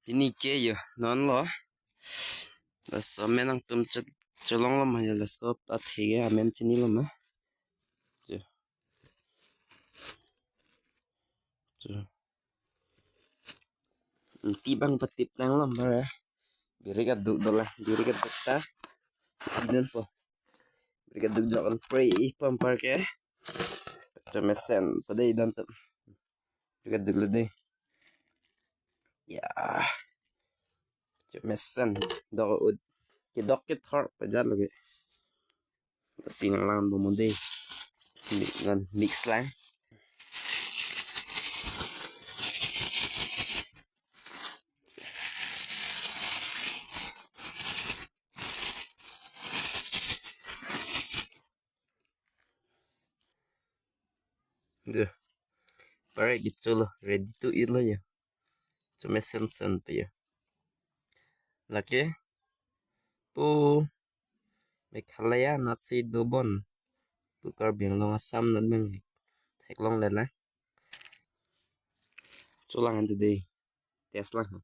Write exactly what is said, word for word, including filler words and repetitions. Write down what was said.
Pini ke yo, non lo. Laso amen nangtum chet chelong lo ma yo, laso athe ke amen chinilo ma. Jo. Jo. Inti bang patip tang lo ma re. Birik aduk dola, birik aduk ta. Idun po. Birik aduk dokan pre i pampar ke. Chomesen, pada idun tu. Birik aduk lo dei. Ya. Chomesen. Dok ud. Kedok kethor pajat lagi. Sinang lang bo mo dei. Mix lang, mix lang. Deh. Pare gitu lo, ready to eat lo ya. Chomesen sen pe ya. Lake pu Meghalaya natsi dobon pu Karbi Anglong Assam nat meng theklong le la. Cholang ante dei. Test lang.